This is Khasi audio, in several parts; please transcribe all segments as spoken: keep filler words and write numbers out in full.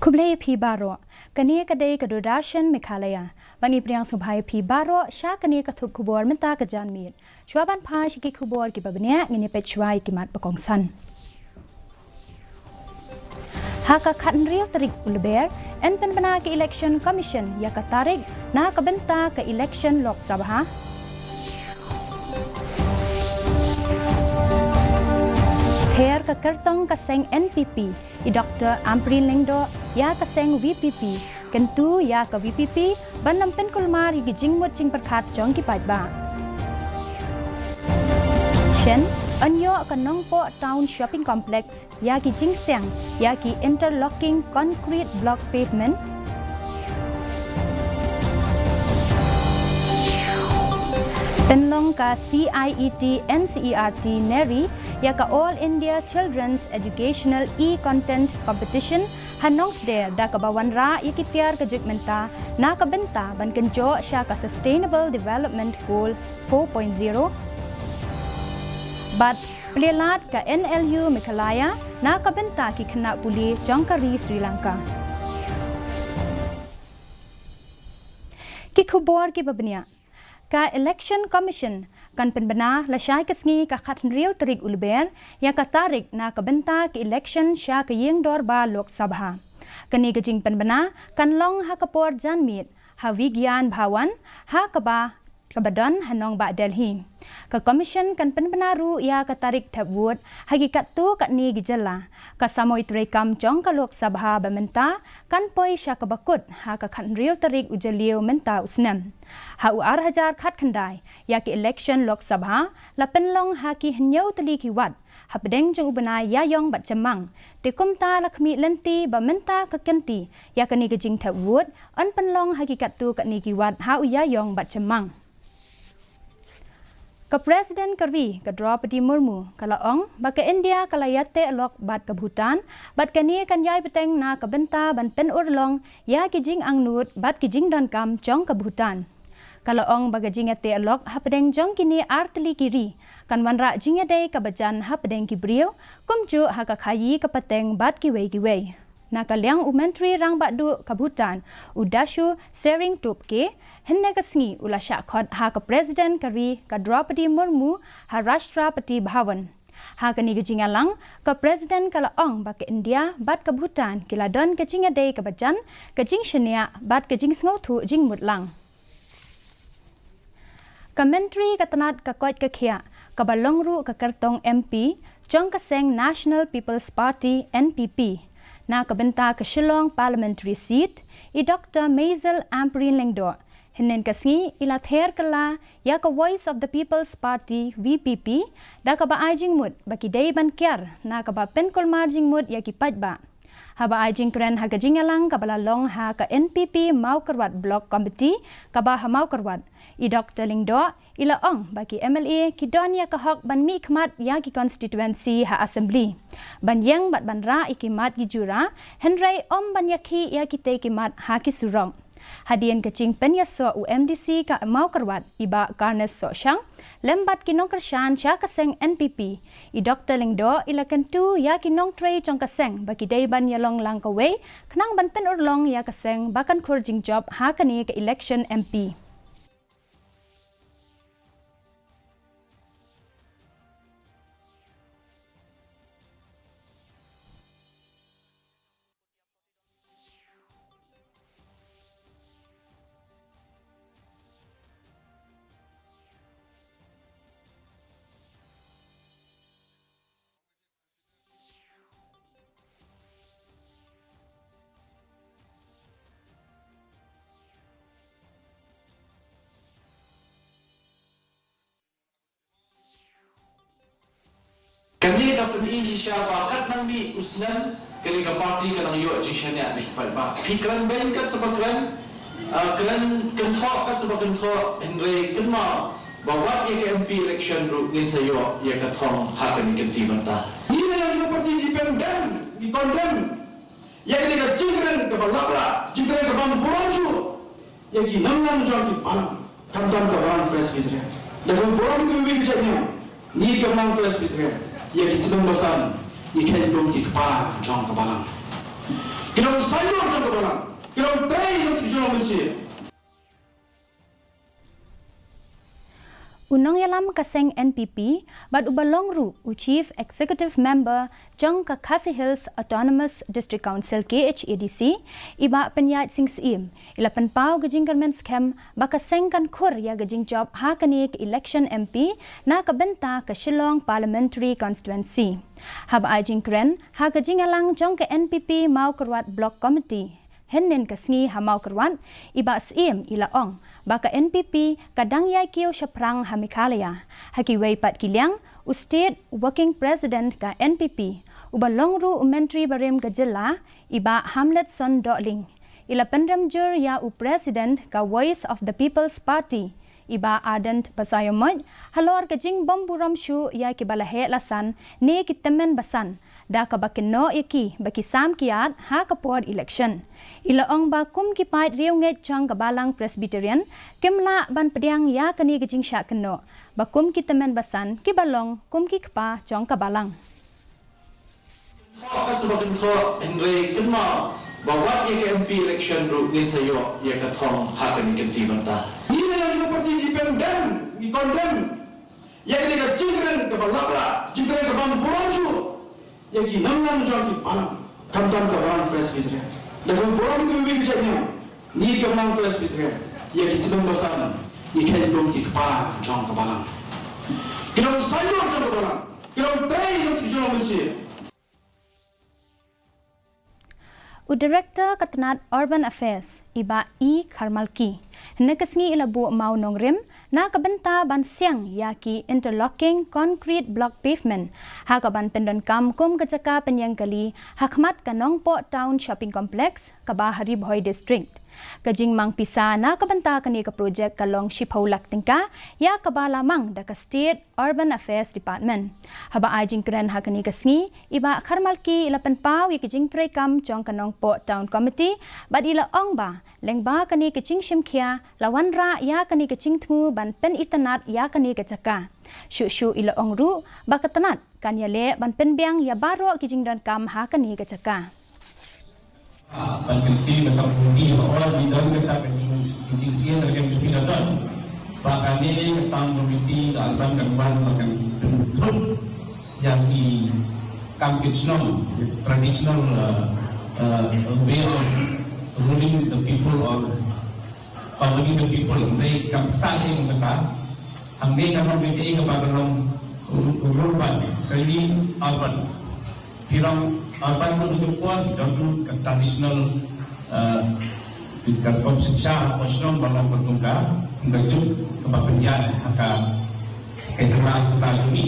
Khublei ïa phi baroh. Kane ka dei ka Doordarshan Meghalaya. Bad ngi pdiang sngewbha ïa phi baroh sha kane ka thup khubor mynta ka janmiet. Shuwa ban phai sha ki khubor kiba bniah, ngin ïa peit shuwa ïa ki mat ba kongsan. Ha ka khathynriew tarik u Lber, yn pynbna ka Election Commission ïa ka tarik na ka bynta ka election Lok Sabha. Ther ka kyrtong ka seng N P P, i Doktor Ampareen Lyngdoh ïa ka seng V P P, kyntu ïa ka V P P ban ym pynkulmar ïa ki jingmut jingpyrkhat jong ki paidbah. Shen, yn ïoh ka Nongpoh Town Shopping Complex ïa ki jingsiang ïa ki interlocking concrete block pavement. Pynlong ka C I E T N C E R T NERI ïa ka All India Children's Educational E-Content Competition ha Nongsder da kaba wanrah ïa ki tiar ka juk mynta na ka bynta ban kynjoh sha ka Sustainable Development Goal four point zero. Bad plie lad ka N L U Meghalaya na ka bynta ki khynnah pule jong ka ri Sri Lanka. Ki khubor kiba bniah. Ka Election Commission kan pynbna lashai ka sngi ka khathynriew tarik u Lber ïa ka tarik na ka bynta ka election sha ka ïing dorbar Lok Sabha. Kane ka jingpynbna kan long ha ka por janmiet ha Vigyan Bhawan, ha kaba, kaba don ha nongbah Delhi. Ka Commission kan pynbna ruh ïa ka tarik thep vote ha ki katto katne ki jylla. Ka samoi treikam jong ka Lok Sabha ba mynta kan poi sha kaba kut ha ka khathynriew tarik u Jylliew mynta u snem. Ha u ar hajar khatkhyndai, ïa ka election Lok Sabha la pynlong ha ki hynñiew tylli ki ward hapdeng jong u bnai Ïaïong bad Chemmang. Te kumta la khmih lynti ba mynta ka kynti ïa kane ka jingthep vote yn pynlong ha ki katto katne ki ward ha u Ïaïong bad Chemmang. Ka President ka ri, ka Droupadi Murmu, ka la ong ba ka India ka la ïateh lok bad ka Bhutan, bad kane kan ïai bteng na ka bynta ban pynurlong ïa ki jingangnud bad ki jingdonkam jong ka Bhutan. Ka la ong ba ka jingïateh lok hapdeng jong kine ar tylli ki ri kan wanrah jingïadei kaba jan hapdeng ki briew, kumjuh ha ka khaïi ka pateng bad kiwei kiwei. Na ka liang u Myntri Rangbah Duh ka Bhutan, u Dasho Tshering Tobgay, hynne ka sngi u la shah khot ha ka President ka ri, ka Droupadi Murmu, ha Rashtrapati Bhavan. Ha kane ka jingïalang, ka President ka la ong ba ka India bad ka Bhutan ki la don ka jingïadei kaba jan, ka jingshaniah bad ka jingsngewthuh jingmut lang. Ka Myntri ka tnat ka koit ka khiah, kaba long ruh ka kyrtong M P jong ka seng National People's Party, N P P, na ka bynta ka Shillong Parliamentary Seat, i Doktor Maisel Ampareen Lyngdoh, hynnin ka sngi i la ther kylla ïa ka Voice of the People's Party, V P P, da kaba ai jingmut ba ki dei ban kiar na kaba pynkulmar jingmut ïa ki paidbah. Haba ai jingkren ha ka jingïalang kaba la long ha ka N P P Mawkyrwat Block Committee kaba ha Mawkyrwat, i Doktor Lyngdoh i la ong ba ki M L A ki don ïa ka hok ban mihkhmat ïa ki constituency ha Assembly, ban ïeng bad ban rah ïa ki mat ki jura, hynrei ym ban ïakhih ïa kitei ki mat ha ki surok. Hadien ka jingpynïasoh u M D C ka Mawkyrwat, i Bah Carnes Sohshang, lem bad ki nongkyrshan sha ka seng N P P, i Doktor Lyngdoh i la kyntu ïa ki nongtrei jong ka seng ba ki dei ban ïalong lang kawei khnang ban pynurlong ïa ka seng ba kan khur jingjop ha kane ka election M P. Kane ka pyni shisha ba katba nang mih u snem, kane ka party ka nang ïoh jingshaniah na ki paidbah. Phi kren beiñ kat sa ba kren, ah, kren kynthoh kat sa ba kynthoh, hynrei kynmaw ba wat ïa ka M P election ruh ngin sa ïoh ïa ka thong ha kane ka kynti mynta. Ngi na ka party independent, ngi condemn ïa kane ka jingkren kaba lap rah, jingkren kaba burom shuh ïa ki nongïalam jong ki balang, khamtam ka balang Presbyterian. Da kaba burom ïa kiwei ki jait niam, ngi ka balang Presbyterian, ïa ki tnum basan, ngi kheiñ kum ki kpa jong ka balang. Ki Ki long saior jong ka balang. Ki long trei jong ka jong mynsiem. U nongïalam ka seng N P P bad uba long ruh u Chief Executive Member jong ka Khasi Hills Autonomous District Council, K H A D C, i Bah Pynïaid Sing Syiem, i la pynpaw ka jingkyrmen skhem ba ka seng kan khur ïa ka jingjop ha kane ka election M P na ka bynta ka Shillong Parliamentary Constituency. Haba ai jingkren ha ka jingïalang jong ka N P P Mawkyrwat Block Committee, hynnin ka sngi ha Mawkyrwat, i Bah Syiem i la ong ba ka N P P ka dang ïai kiew shaphrang ha Meghalaya. Ha kiwei pat ki liang, u State Working President ka N P P, uba long ruh u Myntri barim ka jylla, i Bah Hamletson Dohling, i la pynrem jur ïa u President ka Voice of the People's Party, i Bah Ardent Basaiawmoit, halor ka jingbym burom shuh ïa kiba la heh la san ne ki tymmen basan, da kaba kynnoh ïa ki ba ki sam kiad ha ka por election. I la ong ba kum ki paid riewngeit jong ka Balang Presbyterian, kim lah ban pdiang ïa kane ka jingshah kynnoh ba kum ki tymmen basan kiba long kum ki kpa jong ka balang. Ka sngewbha kynthoh, hynrei kynmaw ba wat ïa ka M P election ruh ngin sa ïoh ïa ka thong ha kane ka kynti mynta. Ngi na ka party independent ngi condemn ïa kane ka jingkren kaba lap rah, jingkren kaba burom shuh ïa ki nongïalam jong ki balang, khamtam ka Balang Presbyterian. Da kaba burom ïa kiwei ki jait niam. Ngi ka Balang Presbyterian, ïa ki tymmen basan ngi kheiñ kum ki kpa jong ka balang. Ki long saior jong ka balang. Ki long trei jong ka jong mynsiem. U Director ka tnat Urban Affairs, i Bah E Kharmalki, hynne ka sngi i la buh mawnongrim na ka bynta ban siang ïa ki interlocking concrete block pavement ha kaban pyndonkam kum ka jaka pynïeng kali ha khmat ka Nongpoh Town Shopping Complex, kaba ha Ri Bhoi District. Ka jingmang pisa na ka bynta kane ka projek ka long shiphew lak tyngka, ïa kaba la mang da ka State Urban Affairs Department. Haba ai jingkren ha kane ka sngi, i Bah Kharmalki i la pynpaw ïa ka jingtreikam jong ka Nongpoh Town Committee bad i la ong ba lyngba kane ka jingshim khia la wanrah ïa kane ka jingthmu ban pynitynnad ïa kane ka jaka. Shuh shuh i la ong ruh ba ka tnat kan ïaleh ban pynbiang ïa baroh ki jingdonkam ha kane ka jaka. Ban kynti na ka pudi ba ora di don kata ka jing-, jingsian da ka M P da don. Ba kane ka Town Committee da ban kan wan ba kan pynthut ïa ki kam ki chnong, traditional, uh, uh, way of ruling the people or governing the people. Hynrei kam kata ïa kata, hangne ka long kata ïa kaba ka long ru-, rural, semi urban. Phi long urban ruh jong phi don ruh ka traditional, eh, ka rukom shiksha ha ka shnong ba long ka tungka, ka juk kaba pynïaid ha ka, ka jylla sata jong ngi.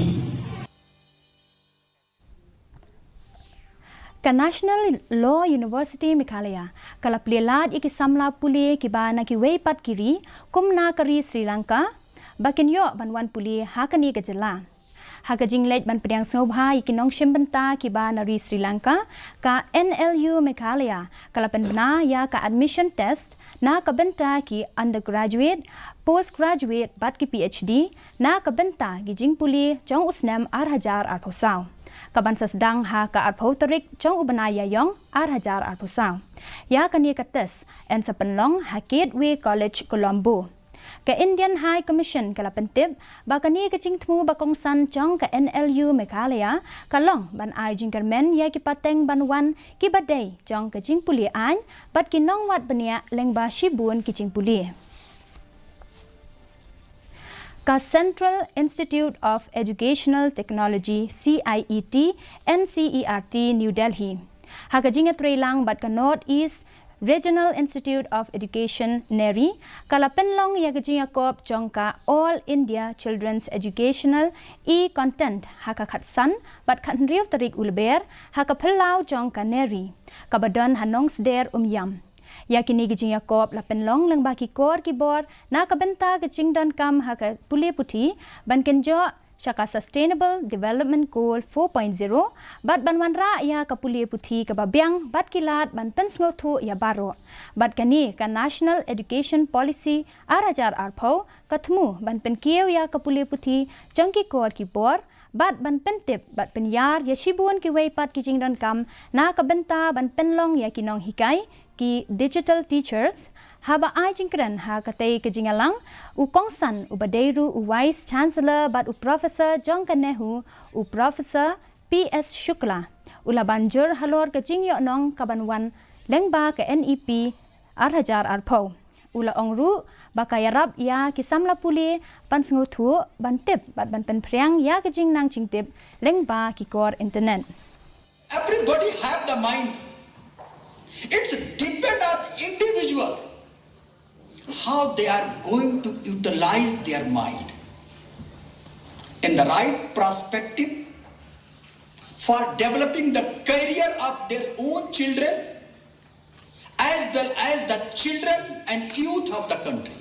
Ka National Law University Meghalaya ka la plie lad ïa ki samla pule kiba na kiwei pat ki ri, kum na ka ri Sri Lanka, ba kin ïoh ban wan pule ha kane ka jylla. Ha ka jingleit ban pdiang sngewbha ïa ki nongshim bynta kiba na ri Sri Lanka, ka N L U Meghalaya ka la pynbna ïa ka admission test na ka bynta ki undergraduate, postgraduate bad ki P H D na ka bynta ki jingpule jong u snem ar hajar arphew saw, kaban sa sdang ha ka arphew tarik jong u bnai Ïaiong ar hajar arphew saw. Ïa kane ka test yn sa pynlong ha Gateway College, Colombo. Ka Indian High Commission ka la pyntip ba kane ka jingthmu ba kongsan jong ka N L U Meghalaya ka long ban ai jingkyrmen ïa ki pateng ban wan kiba dei jong ka jingpule aiñ bad ki nongwad bniah lyngba shibun ki jingpule. Ka Central Institute of Educational Technology, C I E T, N C E R T, New Delhi, ha ka jingïatreilang bad ka North East Regional Institute of Education, NERI, ka la pynlong ïa ka jingïakop jong ka All India Children's Educational E-Content ha ka khatsan bad khathynriew tarik u Lber ha ka phyllaw jong ka NERI, kaba don ha Nongsder Umiam. Ïa kine ki jingïakop la pynlong lyngba ki kor ki bor na ka bynta ka jingdonkam ha ka pule puthi ban kynjoh sha ka Sustainable Development Goal four point zero bad ban wanrah ïa ka pule puthi kaba biang bad ki lad ban pynsngewthuh ïa baroh. Bad kane ka National Education Policy ar hajar arphew ka thmu ban pynkiew ïa ka pule puthi jong ki kor ki bor bad ban pyntip bad pynïar ïa shibun kiwei pat ki jingdonkam na ka bynta ban pynlong ïa ki nonghikai, ki digital teachers, haba ai jingkren ha katei ka jingïalang, u kongsan uba dei ruh u Vice Chancellor bad u Professor jong ka NEHU, u Professor P S Shukla, u la ban jur halor ka jingïohnong kaban wan lyngba ka NEP ar hajar arphew. U la ong ruh ba ka ïarap ïa ki samla pule ban sngewthuh, ban tip bad ban pynphriang ïa ka jingnang jingtip lyngba ki kor internet. Everybody have the mind. It's depend on individual how they are going to utilize their mind in the right perspective for developing the career of their own children as well as the children and youth of the country.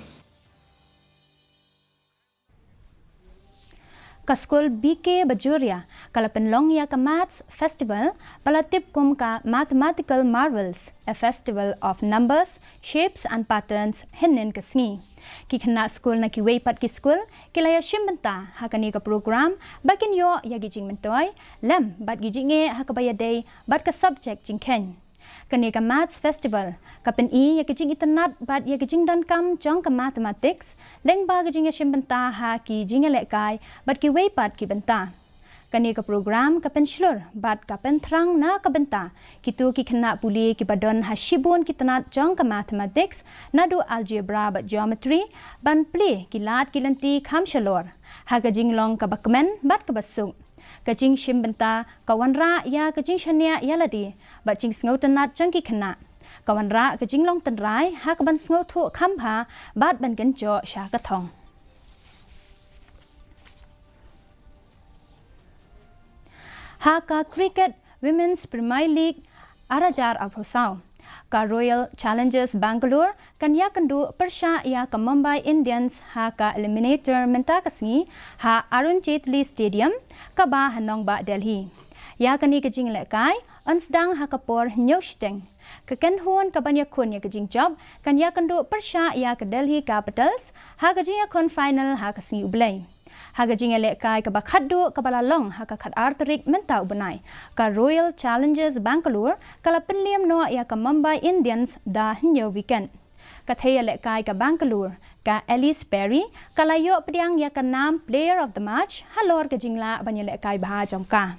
Ka skul B K Bajoria ka la pynlong ïa ka Maths Festival ba la tip kum ka Mathematical Marvels, a Festival of Numbers, Shapes and Patterns hynnin ka sngi. Ki khynnah skul na kiwei pat ki skul ki la ïashim bynta ha kane ka program ba kin ïoh ïa ki jingmyntoi lem bad ki jingeh ha kaba ïadei bad ka subject jingkheiñ. Kane ka Maths Festival ka pyni ïa ka jingitynnad bad ïa ka jingdonkam jong ka mathematics lyngba ka jingïashim bynta ha ki jingïalehkai bad kiwei pat ki bynta. Kane ka program ka pynshlur bad ka pynthrang na ka bynta kito ki khynnah pule kiba don ha shibun ki tnat jong ka mathematics, naduh algebra bad geometry, ban plie ki lad ki lynti kham shalor ha ka jinglong kaba kmen bad kaba suk. Ka jingshim bynta ka wanrah ïa ka jingshaniah ïa lade bad jingsngewtynnat jong ki khynnah. Ka wanrah ka jinglong tynrai ha kaban sngewthuh kham bha bad ban kynjoh sha ka thong. Ha ka Cricket Women's Premier League ar hajar arphew saw, ka Royal Challengers Bangalore kan ïakynduh pyrshah ïa ka Mumbai Indians ha ka eliminator mynta ka sngi ha Arun Jaitley Stadium kaba ha nongbah Delhi. Ïa kane ka jinglehkai yn sdang ha ka por hynñiew shiteng. Ka kynhun kaban ïakhun ïa ka jingjop kan ïakynduh pyrshah ïa ka Delhi Capitals ha ka jingïakhun final ha ka sngi U Blei. Ha ka jingïalehkai kaba khatduh kaba la long ha ka khatar tarik mynta u bnai, ka Royal Challengers Bangalore ka la pynliem noh ïa ka Mumbai Indians da hynñiew wicket. Ka thei ïalehkai ka Bangalore, ka Ellyse Perry, ka la ïoh pdiang ïa ka nam Player of the Match halor ka jinglah ban ïalehkai bha jong ka.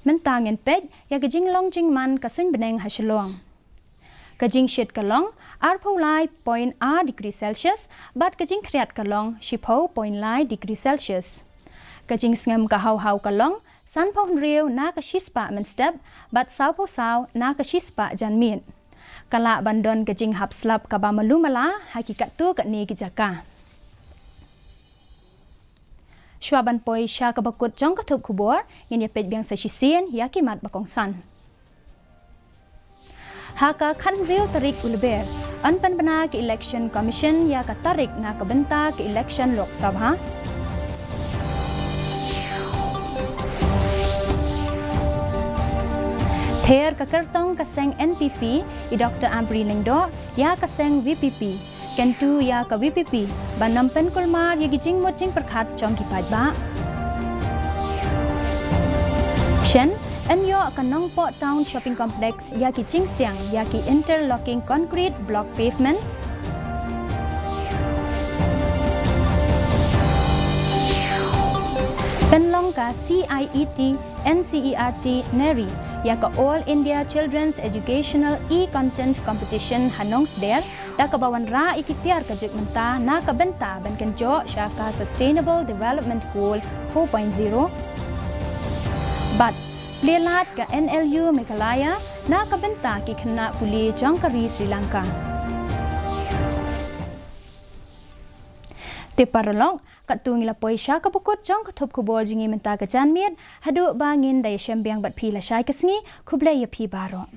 Mynta ngin peit ïa ka jinglong jingman ka suiñ bneng ha Shillong. Ka jingshit ka long arphew lai point ar degree Celsius bad ka jingkhriat ka long shiphew point lai degree Celsius. Ka jingsngem ka haw haw ka long sanphew hynriew na ka shispah mynstep bad sawphew saw na ka shispah janmiet. Ka lah ban don ka jinghap slap kaba malu mala ha ki katto katne ki jaka. Shuwa ban poi sha kaba kut jong ka thup khubor, ngin ïa peit biang sa shisien ïa ki mat ba kongsan. Ha ka khathynriew tarik u Lber, yn pynbna ka Election Commission ïa ka tarik na ka bynta ka election Lok Sabha. Ther ka kyrtong ka seng N P P, i Doctor Ampareen Lyngdoh, ïa ka seng V P P. Kyntu ïa ka V P P ban ym pynkulmar ïa ki jingmut jingpyrkhat jong ki paidbah. Shen, yn ïoh ka Nongpoh Town Shopping Complex ïa ki jingsiang ïa ki interlocking concrete block pavement. Pynlong ka C I E T N C E R T NERI ïa ka All India Children's Educational E-Content Competition ha Nongsder, da kaba wanrah ïa ki tiar ka jik mynta na ka bynta ban kynjoh sha ka Sustainable Development Goal four point zero. Bad plie lad ka N L U Meghalaya na ka bynta ki khynnah pule jong ka ri Sri Lanka. Te paralok, katto ngi la poi sha kaba kut jong ka thup khubor jong ngi mynta ka janmiet, haduh ba ngin da ïashem biang bad phi lashai ka sngi, khublei ïa phi baroh.